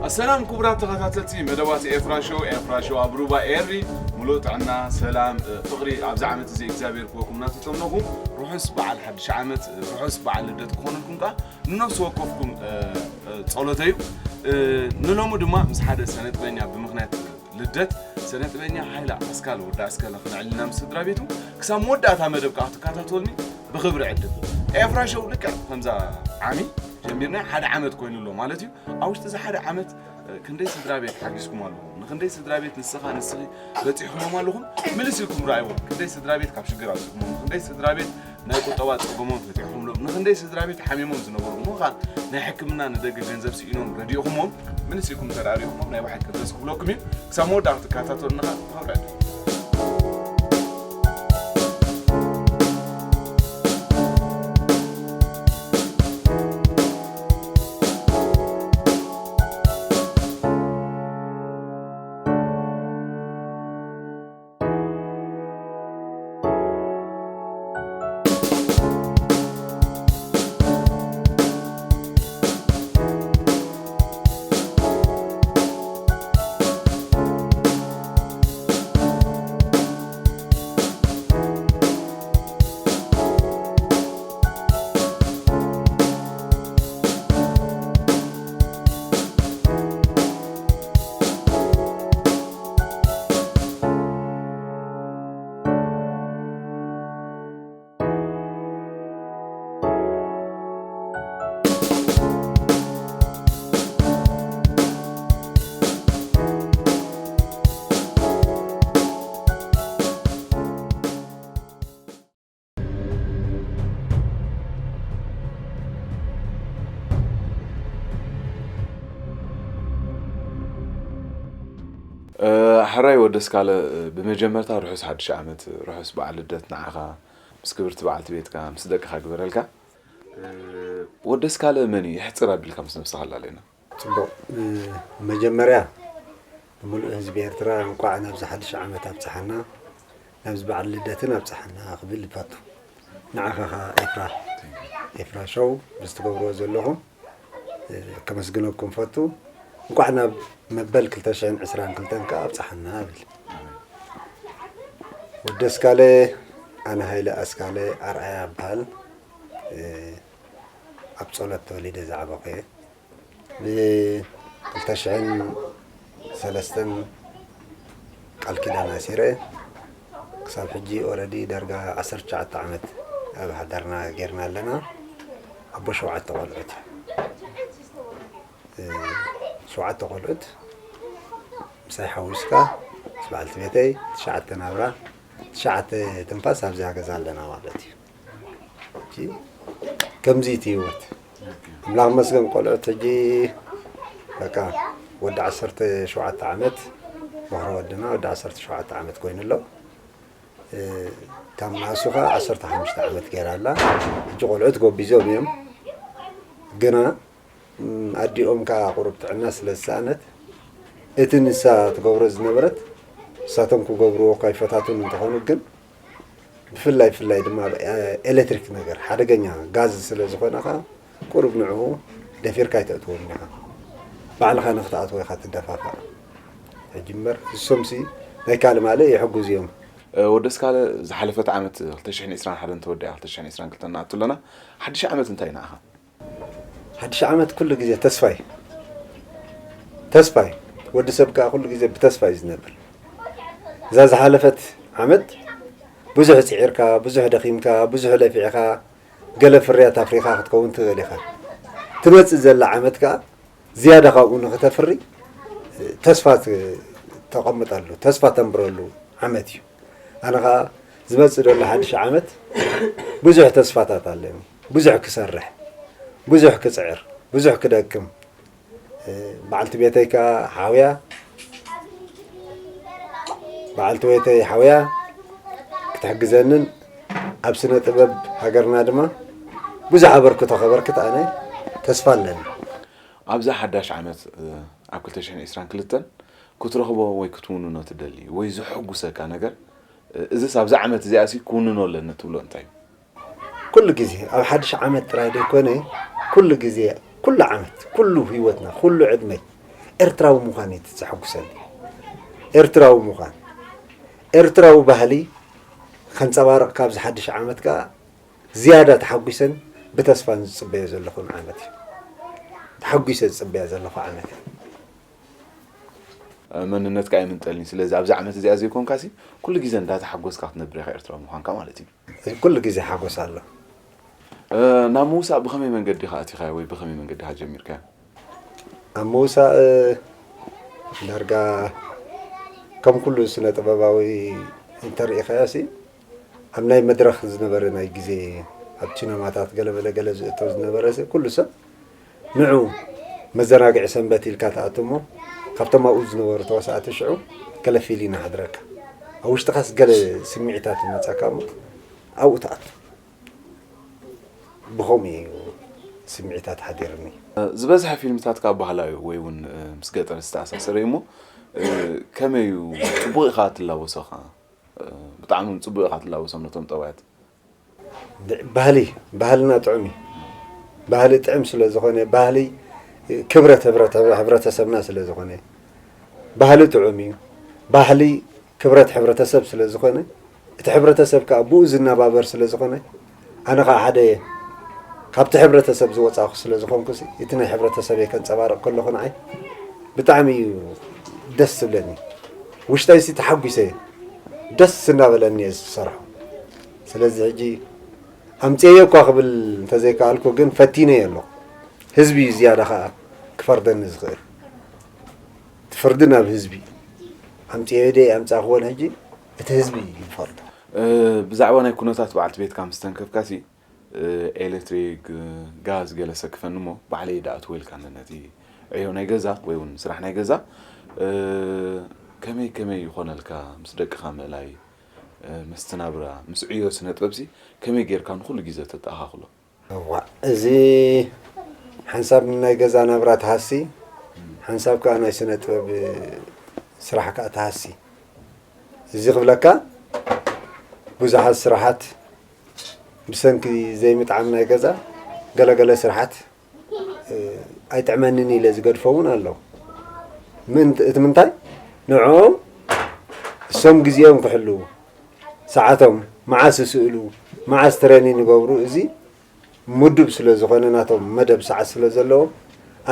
ኣሰላም ክቡራት ተኸታተልቲ መደባት ኤፍራ ሾው፣ ኤፍራ ሾው ኣብ ሩባ ኤሪ፣ ሙሉእ ጥዕና፣ ሰላም፣ እ፣ ፍቕሪ ኣብዚ ዓመት እዚ እግዚኣብሔር ክወኩም እናተተምነኹ፣ ርሑስ በዓል ሓድሽ ዓመት፣ እ፣ ርሑስ በዓል ልደት ክኾነልኩም ከኣ ንነፍሲ ወከፍኩም፣ እ፣ እ፣ ጸሎተዩ። እ፣ ንሎሚ ድማ ምስ ሓደ ሰነጥበኛ ብምኽንያት ልደት ሰነጥበኛ ሃይለ ኣስካል ወዲ ኣስካለ ክነዕልና ምስ ስድራ ቤቱ ክሳብ መወዳእታ መደብ ከኣ ክትከታተሉኒ ብኽብሪ ዕድም። ኤፍራ ሾው ልክዕ ከምዛ ዓሚ ጀሚርና ሓደ ዓመት ኮይኑ ኣሎ ማለት እዩ። ኣብ ውሽጢ እዚ ሓደ ዓመት፣ እ፣ ክንደይ ስድራ ቤት ሓጊዝኩም ኣለኹም? ንክንደይ ስድራ ቤት ንስኻ ንስኺ በጺሕኩሞም ኣለኹም? ምልስ ኢልኩም ረኣይዎም። ክንደይ ስድራ ቤት ካብ ሽግር ኣውጺእኩሞም? ክንደይ ስድራ ቤት ናይ ቁጠባ ጸገሞም ፈቲሕኩምሎም? ንክንደይ ስድራ ቤት ሓሚሞም ዝነበሩ እሞ ኸኣ ናይ ሕክምና ንደገ ገንዘብ ስኢኖም ረዲእኹሞም? ምልስ ኢልኩም እንተ ደኣ ርኢኹሞም ናይ ብሓቂ ደስ ክብለኩም እዩ። ክሳብ መወዳእታ ክትከታተሉና ኸኣ ብኽብሪ ዕድም። እ፣ ሕራይ ወዲ ኣስካለ፣ እ፣ ብመጀመርታ ርሑስ ሓድሽ ዓመት፣ ርሑስ በዓል ልደት ንዓኻ፣ ምስ ክብርቲ በዓልቲ ቤትካ፣ ምስ ደቅኻ ግበረልካ። እ፣ ወዲ ኣስካለ መን እዩ? የሕጽር ኣቢልካ ምስ ነብስኻ ኣላለየና። ጽቡቕ። እ፣ መጀመርያ ንምሉእ ህዝቢ ኤርትራ እንቋዕ ናብዚ ሓድሽ ዓመት ኣብጽሓና፣ ናብዚ በዓል ልደትን ኣብጽሓና ክብል ይፈቱ። ንዓኻ ኸኣ ኤፍራ፣ ኤፍራ ሾው ምስ ትገብርዎ ዘለኹም፣ እ፣ ከመስግነኩም ፈቱ። እንቋዕ ናብ መበል ክልተ ሽሕን ዕስራን ክልተን ከኣ ኣብጽሓና እብል። ወዲ ኣስካለ፣ ኣነ ሃይለ ኣስካለ ኣርኣያ እበሃል። እ፣ ኣብ ጸሎት ተወሊደ ዝዓበኹ እየ። ብ ክልተ ሽሕን ሰለስተን ቃል ኪዳን ኣሲረ ክሳብ ሕጂ ኦረዲ ዳርጋ ዓሰርተ ትሽዓተ ዓመት ኣብ ሃገርና ጌርና ኣለና። ኣቦ ሸውዓተ ቆልዑት፣ እ፣ ሸውዓተ ቆልዑት ምሳይ ሓዊስካ ምስ በዓልቲ ቤተይ ትሽዓተ ናብራ፣ ትሽዓተ ትንፋስ ኣብዚኣ ገዛ ኣለና ማለት እዩ። እሺ፣ ከምዚ እቲ ህይወት። ኣምላኽ መስገን ቆልዑት ሕጂ በቃ ወዲ ዓሰርተ ሸውዓተ ዓመት፣ በኹሪ ወድና ወዲ ዓሰርተ ሸውዓተ ዓመት ኮይኑ ኣሎ። እ፣ እታ ንኣሱ ኸኣ ዓሰርተ ሓሙሽተ ዓመት ገይራ ኣላ። ሕጂ ቆልዑት ጎቢዞም እዮም። ግና፣ እም፣ ኣዲኦም ከኣ ቁሩብ ጥዕና ስለ ዝሰኣነት፣ እቲ ንሳ ትገብሮ ዝነበረት፣ ንሳቶም ክገብርዎ እኳ ይፈታቱን እንተኾኑ፣ ግን ብፍላይ፣ ብፍላይ ድማ ኣብ ኤ-፣ ኤሌክትሪክ ነገር፣ ሓደገኛ ጋዝ ስለ ዝኾነ ኸኣ፣ ቁሩብ ንዕኡ ደፊርካ ኣይተእትዎም ኢኻ። ባዕልኻ ንኽትኣትዎ ኢኻ ትደፋፋእ። ሕጂ እምበር፣ እሶምሲ ናይ ካልእ ማልእ ይሕጉዝ እዮም። እ፣ ወዲ ኣስካለ፣ ዝሓለፈት ዓመት ክልተ ሽሕን ዕስራን ሓደን ተወዲኣ፣ ክልተ ሽሕን ዕስራን ክልተን ንኣቱ ኣለና። ሓድሽ ዓመት እንታይ ንዓኻ? ሓድሽ ዓመት ኩሉ ግዜ ተስፋ እዩ። ተስፋ እዩ። ወዲ ሰብ ከኣ ኩሉ ግዜ ብተስፋ እዩ ዝነብር። እዛ ዝሓለፈት ዓመት ብዙሕ ጽዒርካ፣ ብዙሕ ደኺምካ፣ ብዙሕ ለፊዕካ፣ ገለ ፍርያት ኣፍሪኻ ክትከውን ትኽእል ኢኻ። ትመጽእ ዘላ ዓመት ከኣ ዝያዳ ካብኡ ንኽተፍሪ ተስፋ ት-፣ ተቐምጠሉ፣ ተስፋ ተንብረሉ ዓመት እዩ። ኣነ ኸኣ ዝመጽእ ዘሎ ሓድሽ ዓመት ብዙሕ ተስፋታት ኣለኒ። ብዙሕ ክሰርሕ፣ ብዙሕ ክጽዕር፣ ብዙሕ ክደክም። እ፣ በዓልቲ ቤተይ ከኣ ሓውያ፣ በዓልቲ ቤተይ ሓውያ ክትሕግዘንን ኣብ ስነ ጥበብ ሃገርና ድማ ብዙሕ ኣበርክቶ ከበርክት ኣነ ተስፋ ኣለኒ። ኣብዛ ሓዳሽ ዓመት፣ እ፣ ኣብ ክልተ ሽሕን ዕስራን ክልተን ክትረኽቦ ወይ ክትውንኖ ትደሊ ወይ ዘሐጉሰካ ነገር፣ እ፣ እዝስ ኣብዛ ዓመት እዚኣሲ ክውንኖ ኣለኒ ትብሎ እንታይ እዩ? ኩሉ ግዜ ኣብ ሓድሽ ዓመት ጥራይ ዘይኮነ፣ ኩሉ ግዜ፣ ኩሉ ዓመት፣ ኩሉ ህይወትና፣ ኩሉ ዕድመይ፣ ኤርትራዊ ምዃን እዩ ዘሐጉሰኒ። ኤርትራዊ ምዃን፣ ኤርትራዊ ባህሊ ከንጸባርቕ ካብዚ ሓድሽ ዓመት ከኣ ዝያዳ ተሓጒሰን ብተስፋን ዝጽበዮ ዘለኹን ዓመት እዩ። ተሓጒሰ ዝጽበያ ዘለኹ ዓመት እዩ። መንነትካ ኣይምንጠልን እዩ። ስለዚ ኣብዚ ዓመት እዚኣ ዘይኮንካሲ ኩሉ ግዜ እንዳተሓጎስካ ክትነብር ኢኻ ኤርትራዊ ምዃንካ ማለት እዩ። ኩሉ ግዜ ሓጎስ ኣሎ። ናብ ምውሳእ ብኸመይ መንገዲ ኢኻ ኣቲኻዮ ወይ ብኸመይ መንገዲ ኢኻ ጀሚርካዮ? ኣብ ምውሳእ ዳርጋ ከም ኩሉ ስነ ጥበባዊ እንተርኢኻዮ ሲ ኣብ ናይ መድረኽ ዝነበረ ናይ ግዜ ኣብ ቺነማታት ገለ በለ ገለ ዝእቶ ዝነበረ ሲ ኩሉ ሰብ ንዑ መዘናግዒ ሰንበት ኢልካ ትኣቱ እሞ ካብቶም ኣብኡ ዝነበሩ ተዋሳእቲ ሽዑ ገለ ፊል ይናሕድረካ ኣብ ውሽጥኻስ ገለ ስምዒታት ይመፀካ እሞ ኣብኡ ትኣቱ ብኸምኡ እዩ ስምዒታት ሓዲርኒ። ዝበዝሐ ፊልምታትካ ባህላዊ ወይ እውን ምስ ገጠር ዝተኣሳሰረ እዩ እሞ ከመይ እዩ? ፅቡቕ ኢኻ ትላበሶ ኸዓ? ብጣዕሚ እውን ፅቡቕ ኢኻ ትላበሶም ነቶም ጠባያት። ባህሊ ባህልና ጥዑም እዩ። ባህሊ ጥዕም ስለ ዝኾነ ባህሊ ክብረት ህብረተሰብና ስለ ዝኾነ ባህሊ ጥዑም እዩ። ባህሊ ክብረት ሕብረተሰብ ስለ ዝኾነ እቲ ሕብረተሰብ ከዓ ብኡ ዝነባበር ስለ ዝኾነ ኣነ ከዓ ሓደ ካብቲ ሕብረተሰብ ዝወፃእኩ ስለ ዝኾንኩ እቲ ናይ ሕብረተሰበይ ከንፀባርቕ ከለኹ ንዓይ ብጣዕሚ እዩ ደስ ዝብለኒ። ውሽጠይሲ ተሓጒሰ እየ ደስ እናበለኒ እየ ዝሰርሖ። ስለዚ ሕጂ ኣምፅኤዮ እኳ ክብል እንተዘይከኣልኩ ግን ፈቲነዮ ኣለኹ። ህዝቢ እዩ ዝያዳ ከዓ ክፈርደኒ ዝኽእል። እቲ ፍርዲ ናብ ህዝቢ እዩ። ኣምፅኤዮ ድየ ኣይኣምፃእክዎን ሕጂ እቲ ህዝቢ እዩ ዝፈርዶ። ብዛዕባ ናይ ኩነታት በዓልቲ ቤትካ ምስ ተንከፍካሲ ኤሌክትሪክ፣ ጋዝ ገለ ሰክፈኒ እሞ ባዕለይ ይድኣ ትወልካኒ ነቲ ዕዮ ናይ ገዛ ወይ እውን ስራሕ ናይ ገዛ ከመይ ከመይ ይኾነልካ ምስ ደቅኻ ምእላይ መስተናብራ ምስ ዕዮ ስነ ጥበብሲ ከመይ ጌርካ ንኹሉ ግዜ ተተኣኻኽሎ? እዋ እዚ ሓንሳብ ናይ ገዛ ናብራ ትሃሲ ሓንሳብ ከዓ ናይ ስነ ጥበብ ስራሕ ከዓ ትሃሲ። እዚ ክብለካ ብዙሓት ስራሓት ብሰንኪ ዘይምጥዓም ናይ ገዛ ገለገለ ስራሓት ኣይጥዕመንን ኢለ ዝገድፎ እውን ኣሎ። እቲ ምንታይ ንዕኦም እሶም ግዜኦም ክሕልዉ ሰዓቶም መዓስ ይስእሉ መዓስ ትሬኒን ይገብሩ እዚ ምዱብ ስለ ዝኾነ ናቶም መደብ ሰዓት ስለ ዘለዎም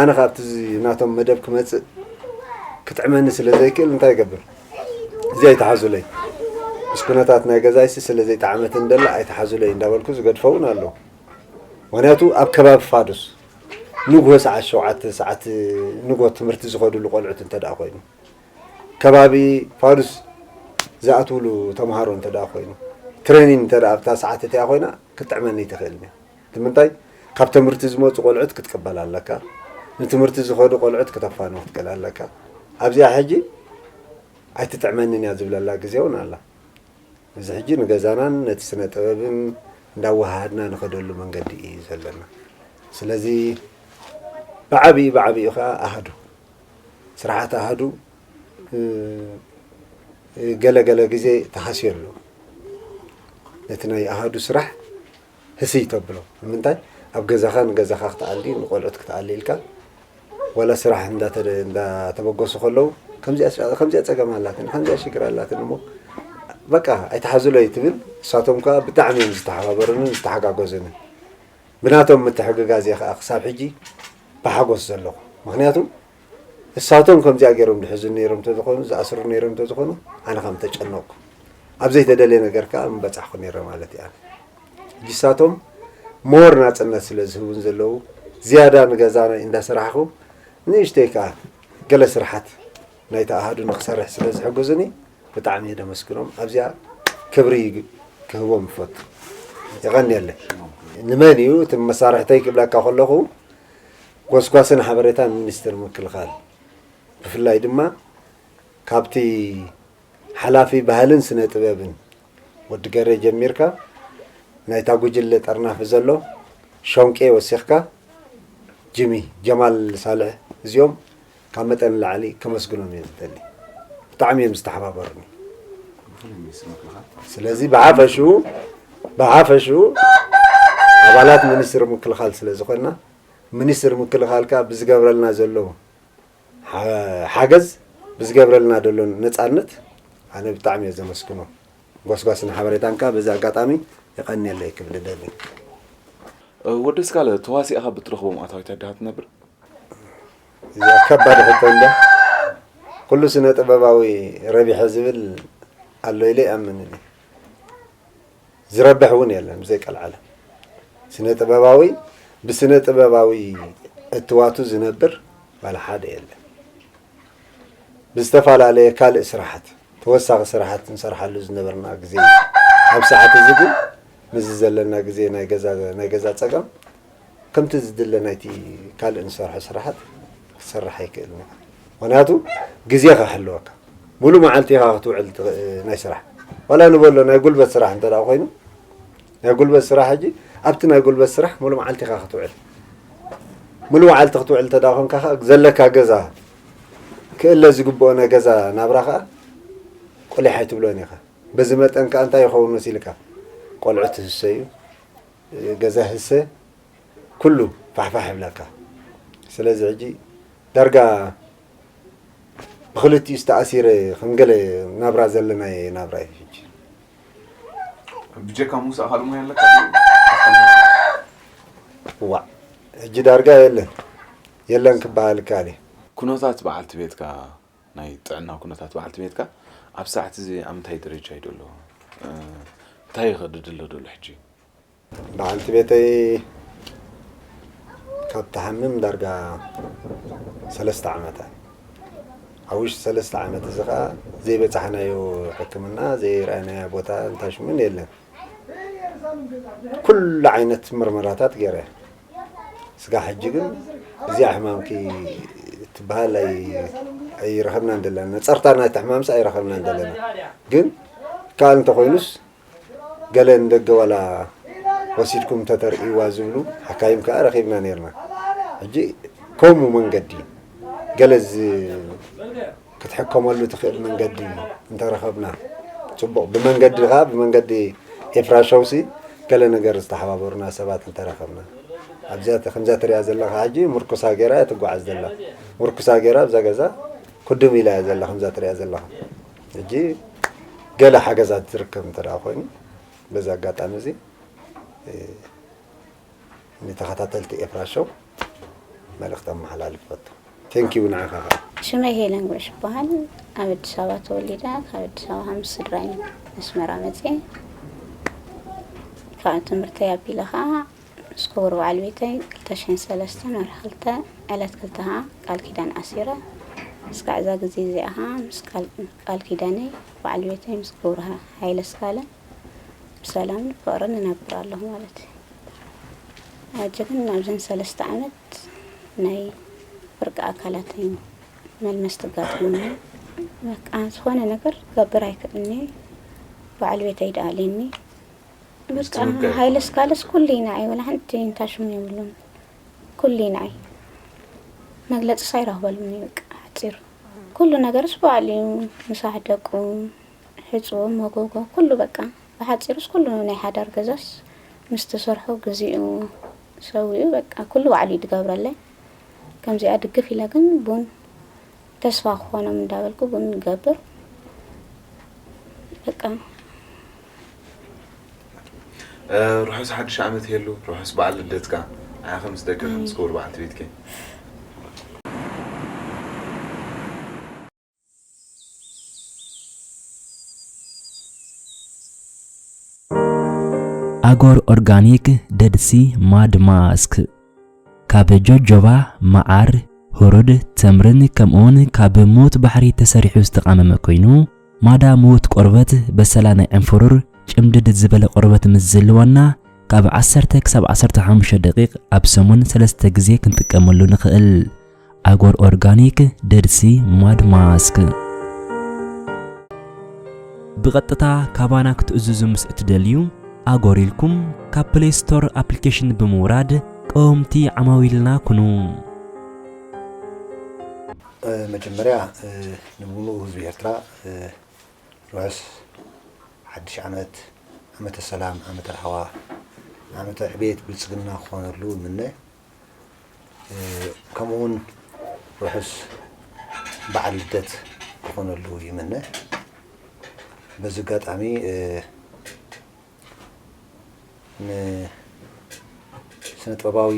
ኣነ ካብቲ ናቶም መደብ ክመፅእ ክጥዕመኒ ስለ ዘይክእል እንታይ ይገብር እዚ ኣይተሓዙለይ ምስ ኩነታት ናይ ገዛይሲ ስለ ዘይጠዓመትን ደላ ኣይተሓዙለይ እንዳበልኩ ዝገድፈ እውን ኣለዉ ምክንያቱ ኣብ ከባቢ ፋዱስ ንግሆ ሰዓት ሸውዓተ ሰዓት ንግሆ ትምህርቲ ዝኸድሉ ቆልዑት እንተ ደኣ ኮይኑ ከባቢ ፋዱስ ዝኣትውሉ ተምሃሮ እንተ ደኣ ኮይኑ ትሬኒን እንተ ደኣ ኣብታ ሰዓት እቲኣ ኮይና ክጥዕመኒ ኣይትኽእልን እያ። እቲ ምንታይ ካብ ትምህርቲ ዝመፁ ቆልዑት ክትቅበል ኣለካ፣ ንትምህርቲ ዝኸዱ ቆልዑት ክተፋንው ክትክእል ኣለካ። ኣብዚኣ ሕጂ ኣይትጥዕመንን እያ ዝብለላ ግዜ እውን ኣላ። እዚ ሕጂ ንገዛናን ነቲ ስነ ጥበብን እንዳወሃሃድና ንኸደሉ መንገዲ እዩ ዘለና። ስለዚ ብዓብዩ ብዓብዩ ከዓ ኣሃዱ ስራሓት ኣሃዱ ገለ ገለ ግዜ ተሃስዮ ኣሎ። ነቲ ናይ ኣሃዱ ስራሕ ህስይ ተብሎ። ንምንታይ ኣብ ገዛኻ ንገዛኻ ክትኣሊ ንቆልዑት ክትኣሊ ኢልካ ዋላ ስራሕ እንዳተበገሱ ከለዉ ከምዚኣ ፀገም ኣላትኒ ከምዚኣ ሽግር ኣላትኒ እሞ በቃ ኣይትሓዙለይ ትብል። እሳቶም ከዓ ብጣዕሚ እዮም ዝተሓባበሩንን ዝተሓጋገዙንን። ብናቶም ምትሕግጋዝ እየ ከዓ ክሳብ ሕጂ ብሓጎስ ዘለኹ። ምኽንያቱ እሳቶም ከምዚኣ ገይሮም ዝሕዙኒ ነይሮም እንተዝኾኑ ዝኣስሩ ነይሮም እንተዝኾኑ ኣነ ከም ተጨነቕኩ ኣብ ዘይተደልየ ነገር ከዓ ምበፃሕኩ ነይረ ማለት እያ። ሕጂ እሳቶም ሞር ናፅነት ስለ ዝህቡን ዘለዉ ዝያዳ ንገዛ እንዳሰራሕኹ ንእሽተይ ከዓ ገለ ስርሓት ናይቲ ኣሃዱ ንክሰርሕ ስለ ዝሕግዙኒ ብጣዕሚ እየ ደመስግኖም። ኣብዚኣ ክብሪ ክህቦም ይፈቱ። የቐንየለይ። ንመን እዩ እቲ መሳርሕተይ ክብለካ ከለኹ ጎስጓስን ሓበሬታን ሚኒስትር ምክልኻል ብፍላይ ድማ ካብቲ ሓላፊ ባህልን ስነ ጥበብን ወዲ ገሬ ጀሚርካ ናይታ ጉጅለ ጠርናፊ ዘሎ ሾንቄ ወሲኽካ ጅሚ ጀማል ሳልሕ እዚኦም ካብ መጠን ንላዕሊ ከመስግኖም እየ ዝደሊ። ብጣዕሚ እዮም ዝተሓባበሩኒ። ስለዚ ብሓፈሽኡ ብሓፈሽኡ ኣባላት ሚኒስትሪ ምክልኻል ስለ ዝኾንና ሚኒስትሪ ምክልኻል ከዓ ብዝገብረልና ዘሎ ሓ-፣ ሓገዝ ብዝገብረልና ዘሎ ነጻነት ኣነ ብጣዕሚ እየ ዘመስግኖ። ጎስጓስን ሓበሬታን ከኣ በዚ ኣጋጣሚ የቐንየለይ ክብል እደሊ። ወዲ ስካለ ተዋሲእኻ ብትረኽቦም ኣታዊታት ድኻ ትነብር? እዚኣ ከባድ ሕቶ እንዳ ኩሉ ስነ ጥበባዊ ረቢሐ ዝብል ኣሎ ኢለ ይኣምን እየ። ዝረብሕ እውን የለን ብዘይ ቀልዓለም። ስነ ጥበባዊ ብስነ ጥበባዊ እትዋቱ ዝነብር ዋላ ሓደ የለን። ብዝተፈላለየ ካልእ ስራሓት ተወሳኺ ስራሓት ንሰርሓሉ ዝነበርና ግዜ እዩ። ኣብ ሰዓት እዚ ግን ምስዚ ዘለና ግዜ ናይ ገዛ ናይ ገዛ ጸገም ከምቲ ዝድለ ናይቲ ካልእ ንሰርሖ ስራሓት ክትሰርሕ ኣይክእልን ኢኻ። ምኽንያቱ ግዜ ከሕልወካ ሙሉ መዓልቲ ኢኻ ክትውዕል ትኽ- ናይ ስራሕ ዋላ ንበሎ ናይ ጉልበት ስራሕ እንተ ደኣ ኮይኑ ናይ ጉልበት ስራሕ ሕጂ ኣብቲ ናይ ጉልበት ስራሕ ሙሉ መዓልቲ ኢኻ ክትውዕል ሙሉ መዓልቲ ክትውዕል እንተ ደኣ ኮንካ ከኣ ዘለካ ገዛ ክእለ ዝግብኦ ናይ ገዛ ናብራ ከኣ ቁሊሕ ኣይትብሎን ኢኻ። በዚ መጠን ከኣ እንታይ ይኸውን መሲልካ? ቆልዑ ትህሰዩ፣ ገዛ ህሰ፣ ኩሉ ፋሕፋሕ ይብለካ። ስለዚ ሕጂ ዳርጋ ብክልቲኡ ዝተኣሲረ ከም ገለ ናብራ ዘለናዮ ናብራ እዩ ሕጂ። ብጀካ ሙሳ ካልእ ሞያ ኣለካ? ዋዕ ሕጂ ዳርጋ የለን የለን ክበሃል ይከኣል እዩ። ኩነታት በዓልቲ ቤትካ ናይ ጥዕና ኩነታት በዓልቲ ቤትካ ኣብ ሰዓት እዚ ኣብ ምንታይ ደረጃ እዩ ዘሎ? እንታይ ይኸድድ ኣሎ ደሎ ሕጂ? በዓልቲ ቤተይ ካብ ትሓምም ዳርጋ ሰለስተ ዓመታ ኣብ ውሽጢ ሰለስተ ዓመት እዚ ከዓ ዘይበፃሕናዮ ሕክምና ዘይረኣናያ ቦታ እንታሽምን የለን ኩሉ ዓይነት ምርመራታት ገይረ ስጋ ሕጂ ግን እዚኣ ሕማምኪ ትበሃል ኣይረኸብናን ዘለና ፀርታ ናይቲ ሕማምሲ ኣይረኸብናን ዘለና ግን ከኣል እንተኮይኑስ ገለ ንደገ ዋላ ወሲድኩም እንተተርእይዋ ዝብሉ ሓካይም ከኣ ረኺብና ነርና። ሕጂ ከምኡ መንገዲ ገለ ክትሕከመሉ ትኽእል መንገዲ እንተረኸብና ጽቡቕ። ብመንገዲ ከኣ ብመንገዲ ኤፍራሸውሲ ገለ ነገር ዝተሓባበሩና ሰባት እንተረኸብና ኣብዚኣ ከምዛ ትሪኣ ዘለኻ ሕጂ ምርኩሳ ገይራ እያ ትጓዓዝ ዘላ። ምርኩሳ ገይራ ኣብዛ ገዛ ኩድም ኢላ እያ ዘላ ከምዛ ትሪኣ ዘለኻ። ሕጂ ገለ ሓገዛት ዝርከብ እንተ ደኣ ኮይኑ በዚ ኣጋጣሚ እዚ ንተኸታተልቲ ኤፍራ ሾው መልእኽቲ ኣመሓላልፍ ፈቱ። ቴንኪዩ ንዓኻ ኸዓ። ሽመይ ሄለን ጉዕሽ ይበሃል። ኣብ ኣዲስ ኣበባ ተወሊደ ካብ ኣዲስ ኣበባ ምስ ስድራይ ኣስመራ መፅየ። ካብ ትምህርተይ ኣቢለ ኸዓ ምስ ክቡር በዓል ቤተይ ክልተ ሽሕን ሰለስተን ወርሒ ክልተ ዕለት ክልተ ኸዓ ቃል ኪዳን ኣሲረ። እስካዕ እዛ ግዜ እዚኣ ኸዓ ምስ ቃል ቃል ኪዳነይ በዓል ቤተይ ምስ ክቡር ሃይለ ስካለ ብሰላምን ፍቕርን እነብር ኣለኹ ማለት እዩ። ሕጂ ግን ናብዘን ሰለስተ ዓመት ናይ ፍርቂ ኣካላተይ መልመስ ተጋጢሙኒ። በቃ ዝኾነ ነገር ክገብር ኣይክእልኒ። በዓል ቤተይ ደኣ ኣልየኒ። በቃ ሃይለ ስካለስ ኩሉ ኢና እዩ፣ ወላ ሓንቲ እንታይ ሽሙ የብሉን። ኩሉ ኢና እዩ። መግለፂስ ኣይረኽበሉን እዩ በቃ ሓፂሩ። ኩሉ ነገርስ በዓሉ እዩ፣ ምሳሕ ደቁ፣ ሕፅቦ፣ መጎጎ፣ ኩሉ በቃ ብሓፂሩስ ኩሉ ናይ ሓዳር ገዛስ ምስ ተሰርሖ ግዚኡ ሰዊኡ በቃ ኩሉ ባዕሉ እዩ ዝገብረለይ። ከምዚኣ ድግፍ ኢለ ግን ቡን ተስፋ ክኾኖም እንዳበልኩ ቡን ይገብር በቃ። ርሑስ ሓድሽ ዓመት ሄሉ፣ ርሑስ በዓል ልደትካ። ንዓኺ ምስ ደቅኺ ምስ ክቡር በዓልቲ ቤትኪ። ኣጎር ኦርጋኒክ ደድሲ ማድ ማስክ ካብ ጆጆባ፣ መዓር፣ ህሩድ፣ ተምርን ከምኡውን ካብ ምዉት ባሕሪ ተሰሪሑ ዝተቓመመ ኮይኑ ማዳ ምዉት ቆርበት በሰላ ናይ ዕንፍሩር ጭምድድ ዝበለ ቆርበት ምስ ዝህልወና ካብ ዓሰርተ ክሳብ ዓሰርተ ሓሙሽተ ደቂቕ ኣብ ሰሙን ሰለስተ ግዜ ክንጥቀመሉ ንኽእል። ኣጎር ኦርጋኒክ ደድሲ ማድ ማስክ። ብቐጥታ ካባና ክትእዝዙ ምስ እትደልዩ፣ ኣጎር ኢልኩም ካብ ፕሌይ ስቶር ኣፕሊኬሽን ብምውራድ ቀወምቲ ዓማዊልና ኩኑ። መጀመርያ ንምሉእ ህዝቢ ኤርትራ ርሑስ ሓድሽ ዓመት፣ ዓመተ ሰላም፣ ዓመተ ራህዋ፣ ዓመተ ዕቤት ብልጽግና ክኾነሉ እምነ። ከምኡውን ርሑስ በዓል ልደት ክኾነሉ ይምነ። በዚ ኣጋጣሚ እ፣ ንስነ ጥበባዊ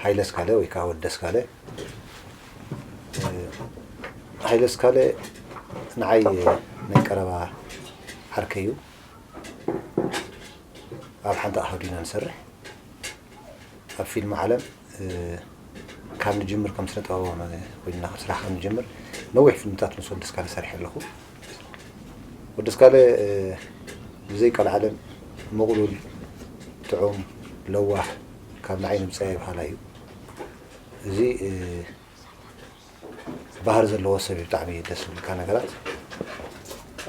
ሃይለ ስካለ ወይ ከዓ ወደ ስካለ እ፣ ሃይለ ስካለ ንዓይ ናይ ቀረባ ዓርከይ እዩ። ኣብ ሓንቲ ኣሃዱ ኢና ንሰርሕ። ኣብ ፊልም ዓለም ካብ ንጅምር ከም ስነ ጥበባዊ ኮይንና ስራሕ ከም ንጅምር ነዊሕ ፊልምታት ምስ ወዲ ስካለ ሰሪሐ ኣለኹ። ወዲ ስካለ ብዘይ ቀልዓለም ምቕሉል፣ ጥዑም፣ ለዋህ፣ ካብ ንዓይ ንብጻይ ኣይበሃላ እዩ። እዚ ባህሪ ዘለዎ ሰብ እዩ። ብጣዕሚ ደስ ዝብልካ ነገራት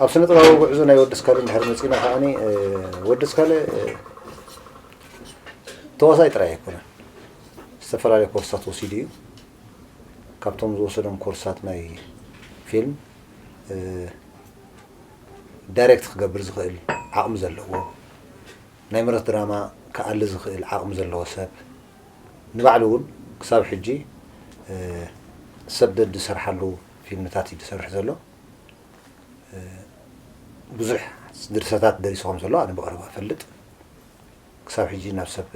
ኣብ ስነ ጥበባዊ ጉዕዞ ናይ ወዲ ስካለ እንድሕር መፂና ከዓኒ ወዲ ስካለ ተዋሳይ ጥራይ ኣይኮነን። ዝተፈላለዩ ኮርሳት ወሲዱ እዩ። ካብቶም ዝወሰዶም ኮርሳት ናይ ፊልም ዳይሬክት ክገብር ዝኽእል ዓቕሚ ዘለዎ፣ ናይ ምረት ድራማ ክኣሊ ዝኽእል ዓቕሚ ዘለዎ ሰብ፣ ንባዕሉ እውን ክሳብ ሕጂ ሰብ ደድ ዝሰርሓሉ ፊልምታት እዩ ዝሰርሕ ዘሎ። ብዙሕ ድርሰታት ደሪሱ ከም ዘሎ ኣነ ብቐረባ እፈልጥ። ክሳብ ሕጂ ናብ ሰብ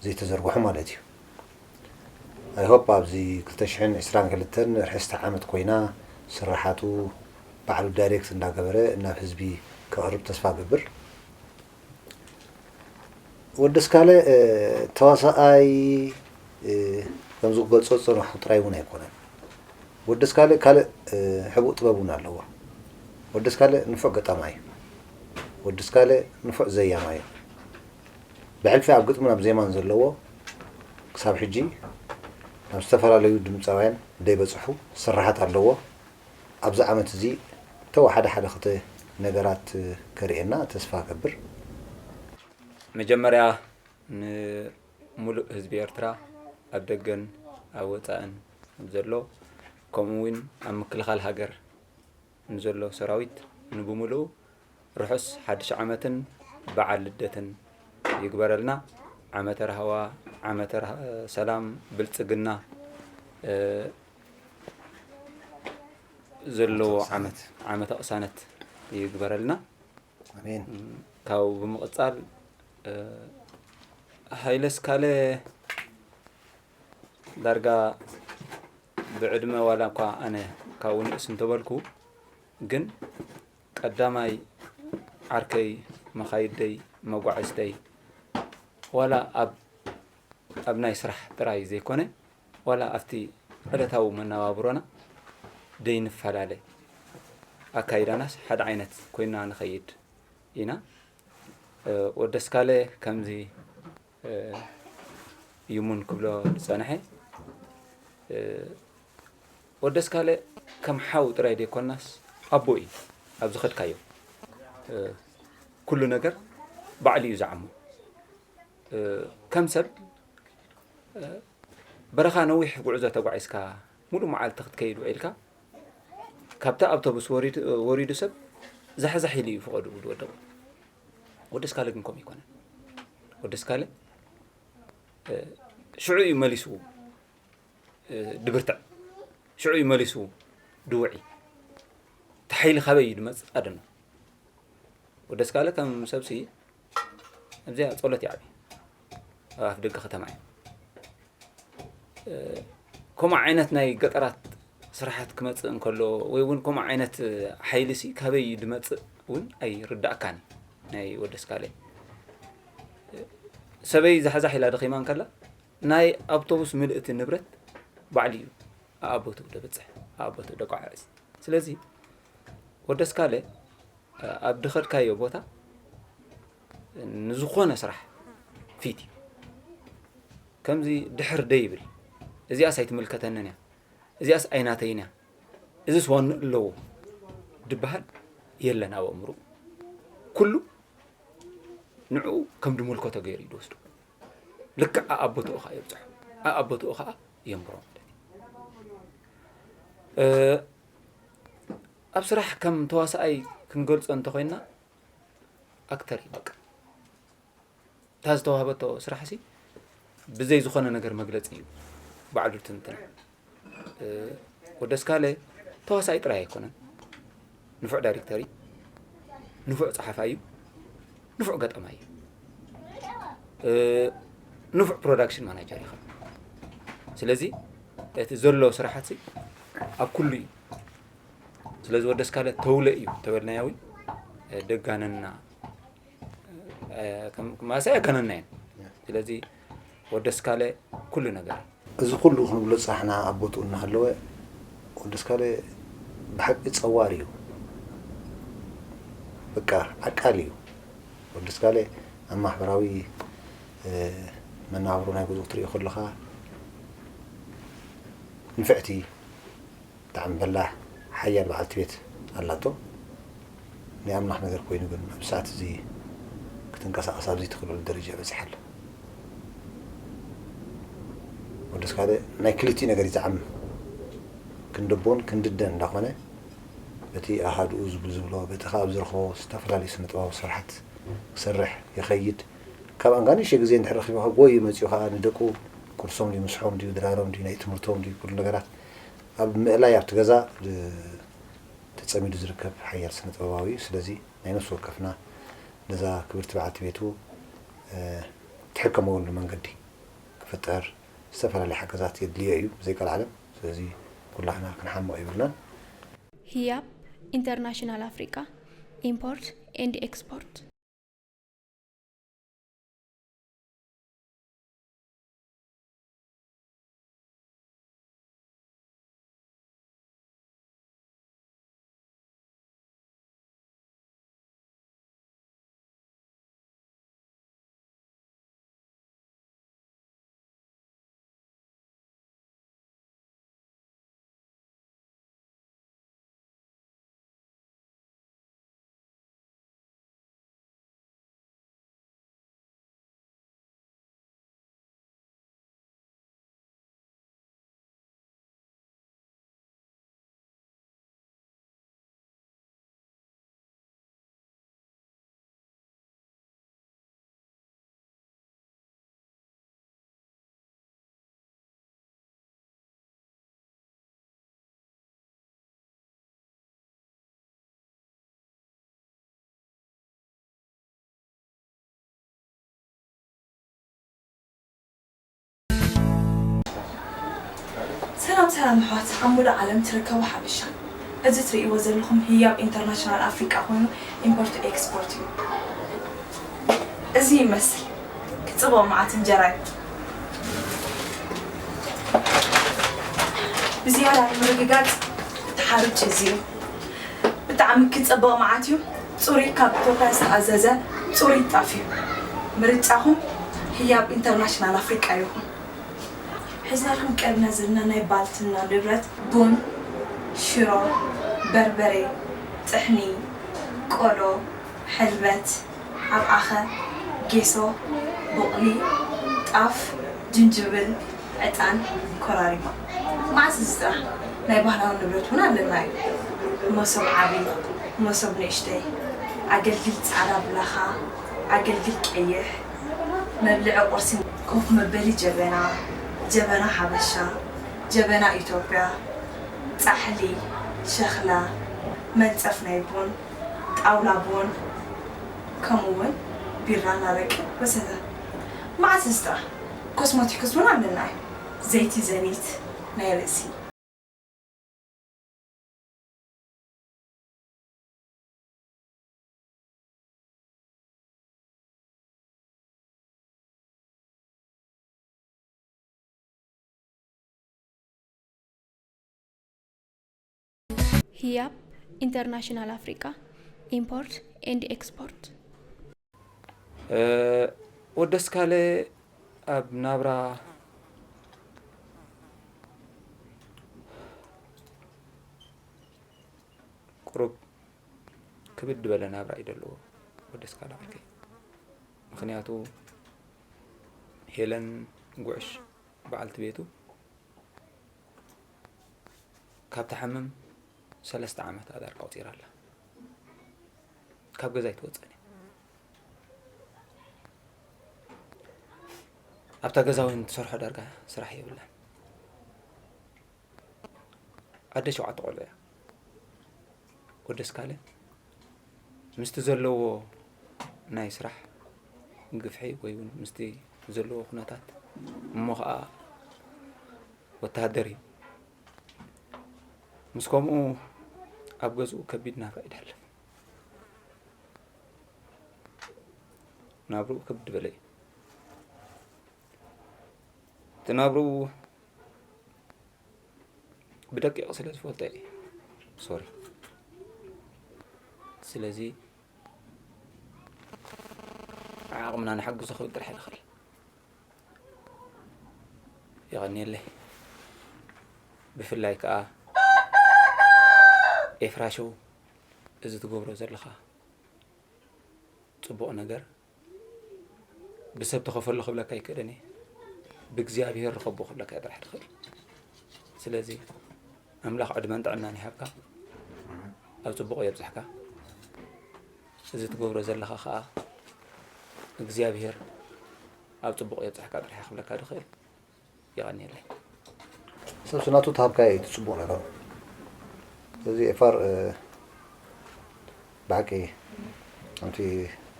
ዘይተዘርግሑ ማለት እዩ። I hope ኣብዚ ክልተ ሽሕን ዕስራን ክልተን ርሕስቲ ዓመት ኮይና ስራሓቱ ባዕሉ ዳይሬክት እንዳገበረ ናብ ህዝቢ ከቕርብ ተስፋ ገብር። ወዲ ስካለ ተዋሳኣይ ከምዚ ክገልጾ ዝጸናሕኩ ጥራይ እውን ኣይኮነን። ወዲ ስካለ ካልእ ሕቡእ ጥበብ እውን ኣለዎ። ወዲ ስካለ ንፉዕ ገጣማይ እዩ። ወዲ ስካለ ንፉዕ ዘያማይ እዩ። ብሕልፊ ኣብ ግጥምን ኣብ ዜማን ዘለዎ ክሳብ ሕጂ ናብ ዝተፈላለዩ ድምፃውያን ደይበፅሑ ስራሓት ኣለዎ። ኣብዚ ዓመት እዚ ተወ ሓደ ሓደ ክተ ነገራት ከርእየና ተስፋ ገብር። መጀመርያ ንምሉእ ህዝቢ ኤርትራ ኣብ ደገን ኣብ ወፃእን ዘሎ ከምኡ እውን ኣብ ምክልኻል ሃገር ንዘሎ ሰራዊት ንብምሉኡ ርሑስ ሓድሽ ዓመትን በዓል ልደትን ይግበረልና። ዓመተ ራህዋ፣ ዓመተ ራህ- ሰላም፣ ብልጽግና ዘለዎ ዓመት፣ ዓመተ ቅሳነት ይግበረልና። ኣሜን። ካብኡ ብምቕጻል ሃይለ ስካለ ዳርጋ ብዕድመ ዋላ እኳ ኣነ ካብኡ ንእስ እንተበልኩ ግን ቀዳማይ ዓርከይ፣ መኻይደይ፣ መጓዕዝተይ ዋላ ኣብ ኣብ ናይ ስራሕ ጥራይ ዘይኮነ ዋላ ኣብቲ ዕለታዊ መነባብሮና ደይንፈላለ ኣካይዳናስ ሓደ ዓይነት ኮይና ንኸይድ ኢና። ወደስካለ ከምዚ ይሙን ክብሎ ዝጸንሐ ወደስካለ ከም ሓው ጥራይ ደይኮናስ ኣቦ እዩ። ኣብ ዝኸድካዮ ኩሉ ነገር ባዕሉ እዩ ዝዓሞ። ከም ሰብ በረኻ ነዊሕ ጉዕዞ ተጓዒዝካ ሙሉእ መዓልቲ ክትከይድ ውዒልካ ካብቲ ኣውቶቡስ ወሪዱ ሰብ ዛሕዛሕ ኢሉ እዩ ፍቐድኡ ዝወደቑ። ወደስካለ ግን ከምኡ ኣይኮነን። ወደስካለ ሽዑ እዩ መሊሱ ድብርትዕ፣ ሽዑ እዩ መሊሱ ድውዒ። እቲ ሓይሊ ካበይ እዩ ድመጽእ? ኣደኖ ወደስካለ ከም ሰብሲ ኣብዚኣ ጸሎት ይዓቢ ኣብ ኣፍ ደገ ከተማ እዩ። ከምኡ ዓይነት ናይ ገጠራት ስራሓት ክመጽእ እንከሎ ወይ እውን ከምኡ ዓይነት ሓይሊ ሲ ካበይ እዩ ድመጽእ እውን ኣይርዳእካን። ናይ ወደስካለ ሰበይ ዛሕዛሕ ኢላ ደኺማ እንከላ ናይ ኣውቶቡስ ምልእቲ ንብረት ባዕሉ እዩ ኣኣቦቱ ደብጽሕ ኣኣቦቱ ደቋዓዕዝ። ስለዚ ወደስካለ ኣብ ድኸድካዮ ቦታ ንዝኾነ ስራሕ ፊት እዩ። ከምዚ ድሕር ደይብል እዚኣስ ኣይትምልከተንን እያ እዚኣስ ኣይናተይን እያ እዚስ ዋንኡ ኣለዎ ድበሃል የለን ኣብ ኣእምርኡ። ኩሉ ንዕኡ ከም ድምልከቶ ገይሩ እዩ ድወስዶ። ልክዕ ኣኣቦትኡ ኸዓ የብፅሖ ኣኣቦትኡ ኸዓ የንብሮ ማለት እዩ። ኣብ ስራሕ ከም ተዋሳኣይ ክንገልፆ እንተኮይንና ኣክተር እዩ በቃ። እታ ዝተዋህበቶ ስራሕ ሲ ብዘይ ዝኾነ ነገር መግለፂ እዩ ባዕሉ ትንትና። ወደስካለ ተዋሳኢ ጥራይ ኣይኮነን፣ ንፉዕ ዳይሬክተር እዩ፣ ንፉዕ ጸሓፋይ እዩ፣ ንፉዕ ገጠማይ እዩ፣ እ፣ ንፉዕ ፕሮዳክሽን ማናጀር እዩ። ስለዚ እቲ ዘሎ ስራሓት ኣብ ኩሉ እዩ። ስለዚ ወደስካለ ተውለ እዩ ተበልናዮ እውን ደጋነና፣ እ፣ ከም ማእሰይ ኣጋነና እየን። ስለዚ ወደስካለ ኩሉ ነገር። እዚ ኩሉ ክንብሎ ዝጸናሕና ኣብ ቦትኡ እናሃለወ፣ ወደስካለ ብሓቂ ጸዋር እዩ። በቃ ዓቃል እዩ። ወደስካለ ኣብ ማሕበራዊ፣ እ፣ መነባብሮ ናይ ገዝኡ ክትሪኦ ከለኻ ንፍዕቲ፣ ብጣዕሚ በላሕ ሓያል በዓልቲ ቤት ኣላቶ። ናይ ኣምላኽ ነገር ኮይኑ ግን ኣብዚ ሰዓት እዚ ክትንቀሳቐስ ኣብ ዘይትኽእለሉ ደረጃ በጺሓ ኣላ። ወደስካለ ናይ ክልቲኡ ነገር እዩ ዝዓሚ። ክንዲ ኣቦን ክንዲ ኣደን እንዳኾነ በቲ ኣሃዱኡ ዝብል ዝብሎ፣ በቲ ከኣ ኣብ ዝረኽቦ ዝተፈላለዩ ስነ ጥበባዊ ስራሓት ክሰርሕ ይኸይድ። ካብ ኣንጋኒሸ ግዜ እንድሕር ረኺቡ ካብ ጎዩ መጺኡ ከኣ ንደቁ ቁርሶም ድዩ፣ ምስሖም ድዩ፣ ድራሮም ድዩ፣ ናይ ትምህርቶም ድዩ፣ ኩሉ ነገራት ኣብ ምእላይ ኣብቲ ገዛ ድ-፣ ተጸሚዱ ዝርከብ ሓያል ስነ ጥበባዊ እዩ። ስለዚ ናይ ነፍሲ ወከፍና ነዛ ክብርቲ በዓልቲ ቤቱ፣ እ፣ ትሕከመሉ መንገዲ ክፍጠር ዝተፈላለየ ሓገዛት የድልዮ እዩ ብዘይ ቀልዓለም። ስለዚ ኩላህና ክንሓምቕ የብልናን። ህያብ ኢንተርናሽናል ኣፍሪቃ ኢምፖርት ኤንድ ኤክስፖርት። ሰላም ሰላም ኣሕዋት ኣብ ሙሉእ ዓለም ትርከቡ ሓበሻ፣ እዚ ትርእይዎ ዘለኹም ህያብ ኢንተርናሽናል ኣፍሪቃ ኮይኑ ኢምፖርት ኤክስፖርት እዩ። እዚ ይመስል ክጽብቕ መዓት እንጀራ እዩ። ብዝያዳ ንምርግጋጽ እቲ ሓርጭ እዚ እዩ። ብጣዕሚ ክጸብቕ መዓት እዩ። ጽሩይ ካብ ኢትዮጵያ ዝተኣዘዘ ጽሩይ ጣፍ እዩ። ምርጫኹም ህያብ ኢንተርናሽናል ኣፍሪቃ ይኹን። ሒዝናልኩም ቀሪብና ዘለና ናይ ባልትና ንብረት ቡን፣ ሽሮ፣ በርበሬ፣ ጥሕኒ፣ ቆሎ፣ ሕልበት፣ ኣብኣኸ፣ ጌሶ፣ ቡቕሊ፣ ጣፍ፣ ጅንጅብል፣ ዕጣን፣ ኮራሪማ። መዓስ እዚ ጥራሕ ናይ ባህላዊ ንብረት እውን ኣለና እዩ። መሶብ ዓቢ፣ መሶብ ንእሽተይ፣ ኣገልግል ጻዕዳ ብላኻ፣ ኣገልግል ቀይሕ፣ መብልዒ ቁርሲ፣ ኮፍ መበሊ ጀበና፣ ጀበና ሓበሻ፣ ጀበና ኢትዮጵያ፣ ጻሕሊ፣ ሸኽላ፣ መንጸፍ ናይ ቡን፣ ጣውላ ቡን፣ ከምኡ እውን ቢራን ኣረቅን ወዘተ። መዓስ እዚ ጥራሕ ኮስሞቲክስ እውን ኣለና እዩ። ዘይቲ ዘኒት ናይ ርእሲ። ህያብ ኢንተርናሽናል ኣፍሪቃ ኢምፖርት ኤንድ ኤክስፖርት። ወደስካለ ኣብ ናብራ ቁሩብ ክብድ ዝበለ ናብራ እዩ ዘለዎ ወደስካለ ዓርከይ። ምኽንያቱ ሄለን ጉዕሽ በዓልቲ ቤቱ ካብ ትሓምም ሰለስተ ዓመት ኣዳር ኣቑጺራ ኣላ። ካብ ገዛ ኣይትወጽእን እያ። ኣብታ ገዛ እውን ትሰርሖ ዳርጋ ስራሕ የብላን። ኣደ ሸውዓተ ቆልዑ እያ። ወዲ ኣስካለ ምስቲ ዘለዎ ናይ ስራሕ ግፍሒ ወይ እውን ምስቲ ዘለዎ ኩነታት እሞ ኸዓ ወተሃደር እዩ። ምስ ከምኡ ኣብ ገዝኡ ከቢድ ናብራ እዩ ዝሓልፍ። ናብርኡ ከቢድ በለ እዩ። እቲ ናብርኡ ብደቂቕ ስለ ዝፈልጦ እየ። ሶሪ። ስለዚ ዓቕምና ንሓግዞ ክብል ጥራሕ እየ ዝኽእል። የቐንየለይ። ብፍላይ ከኣ ኤፍራሾው፣ እዚ ትገብሮ ዘለኻ ጽቡቕ ነገር ብሰብ ተኸፈሎ ክብለካ ኣይክእልን እየ። ብእግዚኣብሔር ርኸቦ ክብለካ እየ ጥራሕ ትኽእል። ስለዚ ኣምላኽ ዕድመን ጥዕናን ይሃብካ፣ ኣብ ጽቡቕ የብጽሕካ። እዚ ትገብሮ ዘለኻ ኸኣ እግዚኣብሔር ኣብ ጽቡቕ የብጽሕካ ጥራሕ እየ ክብለካ ዝኽእል። የቐንየለይ። ሰብ ስናቱ ተሃብካዮ እዩ እቲ ጽቡቕ ነገሩ። ስለዚ ኤፋር፣ እ፣ ብሓቂ ከምቲ፣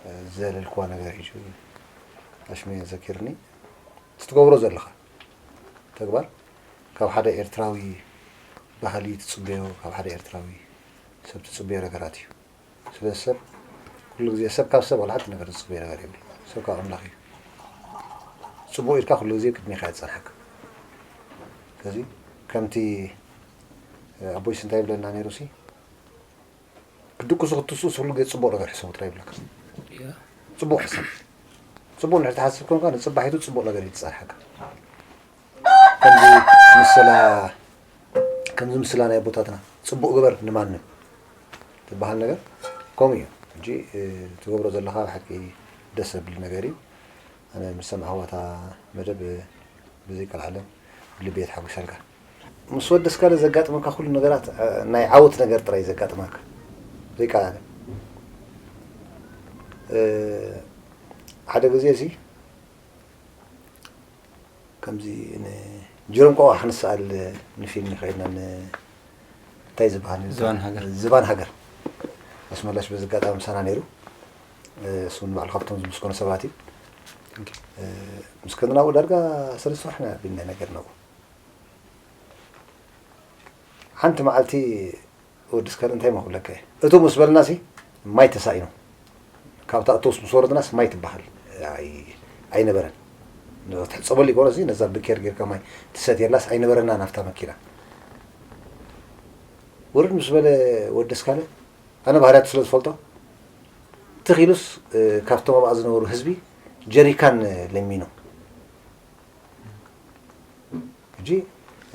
እ፣ ዘለልክዋ ነገር እዩ ኣሽመ ዘኪርኒ። እቲ ትገብሮ ዘለኻ ተግባር ካብ ሓደ ኤርትራዊ ባህሊ ትጽበዮ፣ ካብ ሓደ ኤርትራዊ ሰብ ትጽበዮ ነገራት እዩ። ስለዚ ሰብ ኩሉ ግዜ፣ ሰብ ካብ ሰብ ዋላ ሓንቲ ነገር ዝጽበዮ ነገር የብሉ። ሰብ ካብ ኣምላኽ እዩ። ጽቡቕ ኢልካ ኩሉ ግዜ ቅድሜኻ እያ ትጸንሓካ። ስለዚ ከምቲ፣ እ፣ ኣቦይስ እንታይ ይብለና ነይሩ ሲ፣ ክድቅሱ ክትስኡ ኩሉ ግዜ ጽቡቕ ነገር ሕሰቡ ጥራይ ይብለካ። ጽቡቕ ሕሰብ። ጽቡቕ እንድሕር ትሓስብ ኮንካ ንጽባሒቱ ጽቡቕ ነገር እዩ ዝጸንሓካ። ከምዚ ምስላ፣ ከምዚ ምስላ ናይ ኣቦታትና፣ "ጽቡቕ ግበር ንማንም" ትበሃል ነገር ከምኡ እዩ። ሕጂ፣ እ፣ ትገብሮ ዘለኻ ብሓቂ ደስ ዘብል ነገር እዩ። ኣነ ምስ ሰማዕኽዋ እታ መደብ፣ እ፣ ብዘይቀልዓለም ልቢ እየ ተሓጒሰልካ። ምስ ወዲ ኣስካለ ዘጋጥመካ ኩሉ ነገራት፣ እ፣ ናይ ዓወት ነገር ጥራይ ዘጋጥመካ። ዘይቀልዓለም። እ፣ ሓደ ግዜ እዚ ከምዚ ን-፣ ጀሮም ቆቋ ክንስኣል ንፊልም ከይድና ን-፣ እንታይ ዝበሃል? ዝባን ሃገር። ዝባን ሃገር። ኣስመላሽ በዚ ኣጋጣሚ ምሳና ነይሩ። እሱ ንባዕሉ ካብቶም ዝምስገኑ ሰባት እዩ። Thank you። ምስ ከድና ኣብኡ ዳርጋ ሰለስተ ወርሒ ኢና ኣቢልና ነገር ናብኡ። ሓንቲ መዓልቲ ወዲ ኣስካለ እንታይ እሞ ክብለካ እየ። እቱ ምስ በልናሲ ማይ ተሳኢኑ። ካብታ እቶስ ምስ ወረድናስ ማይ ትበሃል ኣይ-፣ ኣይነበረን። ትሕጸበሉ ይኮነሲ ነዛ ብኬር ጌርካ ማይ ትሰትየላስ ኣይነበረና ናብታ መኪና። ውርድ ምስ በለ ወዲ ኣስካለ፣ ኣነ ባህርያቱ ስለ ዝፈልጦ፣ ትኽ ኢሉስ፣ እ፣ ካብቶም ኣብኣ ዝነበሩ ህዝቢ ጀሪካን ለሚኑ። ሕጂ፣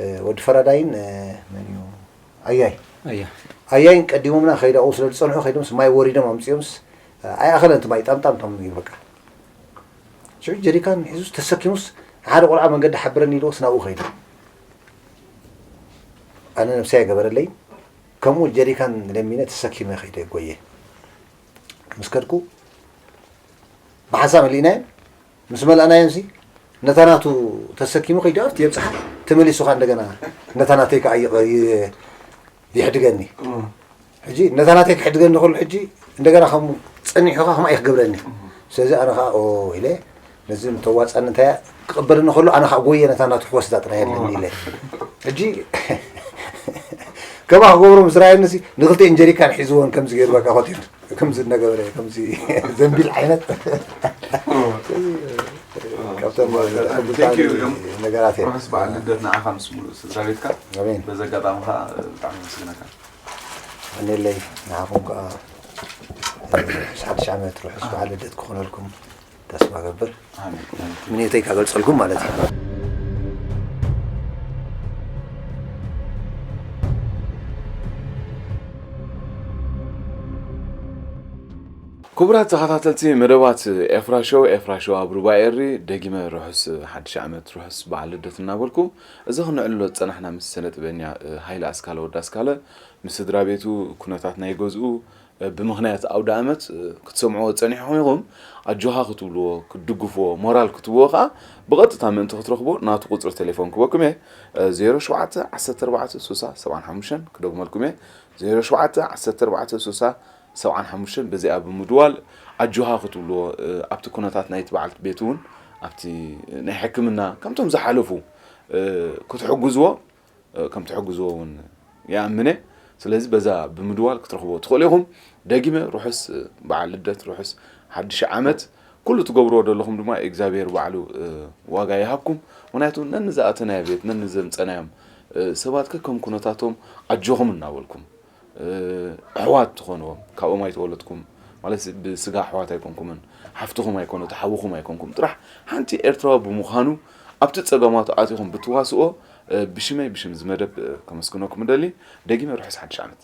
እ፣ ወዲ ፈራዳይን፣ እ፣ መን እዩ? ኣያይ። ኣያ። ኣያይን ቀዲሞምና ከይዱ ኣብኡ ስለ ዝጸንሑ ከይዶምስ ማይ ወሪዶም ኣምጺኦምስ፣ እ፣ ኣይኣኸለን እቲ ማይ ጣምጣም ቶም እዩ በቃ። ሽዑ ጀሪካን ሒዙስ ተሰኪሙስ ሓደ ቆልዓ መንገዲ ሓብረኒ ኢልዎስ ናብኡ ከይዱ። ኣነ ነብሰይ ኣይገበረለይን። ከምኡ ጀሪካን ለሚነ ተሰኪመ ከይደ ጎየ። ምስ ከድኩ ብሓንሳብ መሊእናየን። ምስ መላእናየንሲ ነታ ናቱ ተሰኪሙ ከይዱ ኣብቲ የብጽሓ ተመሊሱ ኸኣ እንደገና ነታ ናተይ ከኣ ይቕ-፣ ይ-፣ ይሕድገኒ። እም። ሕጂ ነታ ናተይ ክሕድገኒ ከሎ ሕጂ እንደገና ከምኡ ጸኒሑ ኸኣ ከምኣ እዩ ክገብረኒ። እም። ስለዚ ኣነ ኸኣ ኦ ኢለ ነዚ ምተዋጻኒ እንታይ እያ ክቕበለኒ ከሎ ኣነ ኸኣ ጎየ ነታ ናቱ ክወስዳ ጥራይ ኣለኒ ኢለ። ሕጂ ከምኣ ክገብሮ ምስ ረኣየኒሲ ንኽልቲኤን ጀሪካን ሒዝወን ከምዚ ገይሩ በቃ ኾቲሉ። ከምዚ እናገበረ፣ ከምዚ ዘንቢል ዓይነት። እም። ካብቶም Thank you እዮም። ነገራት እዮም። ርሑስ በዓል ልደት ንዓኻ ምስ ሙሉእ ስድራ ቤትካ። ኣሜን። በዚ ኣጋጣሚ ኸኣ ብጣዕሚ የመስግነካ። ኣሜንለይ፣ ንዓኹም ከኣ ርሑስ ሓድሽ ዓመት፣ ርሑስ በዓል ልደት ክኾነልኩም ተስፋ ገብር። ኣሜን። ምንዮተይ ከገልጸልኩም ማለት እዩ። ክቡራት ተኸታተልቲ መደባት ኤፍራ ሾው፣ ኤፍራ ሾው ኣብ ሩባ ኤሪ፣ ደጊመ ርሑስ ሓድሽ ዓመት፣ ርሑስ በዓል ልደት እናበልኩ፣ እዚ ክነዕልሎ ዝጸናሕና ምስ ስነ ጥበበኛ፣ እ፣ ሃይለ ኣስካለ ወዲ ኣስካለ፣ ምስ ስድራ ቤቱ፣ ኩነታት ናይ ገዝኡ፣ ብምኽንያት ኣውደ ኣመት ክትሰምዕዎ ጸኒሕኹም ኢኹም። ኣጆኻ ክትብልዎ፣ ክትድግፍዎ፣ ሞራል ክትብዎ ከኣ ብቐጥታ ምእንቲ ክትረኽቦ ናቱ ቁጽሪ ቴሌፎን ክበኩም እየ። ዜሮ ሸውዓተ ዓሰርተ ኣርባዕተ ስሳ ሰብዓን ሓሙሽተን ክደግመልኩም እየ። ዜሮ ሸውዓተ ዓሰርተ ኣርባዕተ ስሳ ሰብዓን ሓሙሽተን በዚኣ ብምድዋል ኣጆኻ ክትብልዎ፣ ኣብቲ ኩነታት ናይቲ በዓል ቤት እውን ኣብቲ ናይ ሕክምና ከምቶም ዝሓለፉ ክትሕግዝዎ ከም ትሕግዝዎ እውን ይኣምን እየ። ስለዚ በዛ ብምድዋል ክትረኽብዎ ትኽእሉ ኢኹም። ደጊመ ርሑስ በዓል ልደት፣ ርሑስ ሓድሽ ዓመት። ኩሉ ትገብርዎ ዘለኹም ድማ እግዚኣብሔር ባዕሉ ዋጋ ይሃብኩም። ምኽንያቱ ነንዝኣተናዮ ቤት፣ ነንዘምጸናዮም ሰባት ከከም ኩነታቶም ኣጆኹም እናበልኩም፣ ኣሕዋት ትኾንዎም፣ ካብኦም ኣይተወለድኩም ማለት ብስጋ ኣሕዋት ኣይኮንኩምን፣ ሓፍትኹም ኣይኮነቱ፣ ሓውኹም ኣይኮንኩም። ጥራሕ ሓንቲ ኤርትራዊ ብምዃኑ ኣብቲ ጸገማቱ ኣቲኹም ብትዋስኦ ብሽመይ ብሽም እዚ መደብ ከመስግነኩም እደሊ። ደጊመ ርሑስ ሓድሽ ዓመት።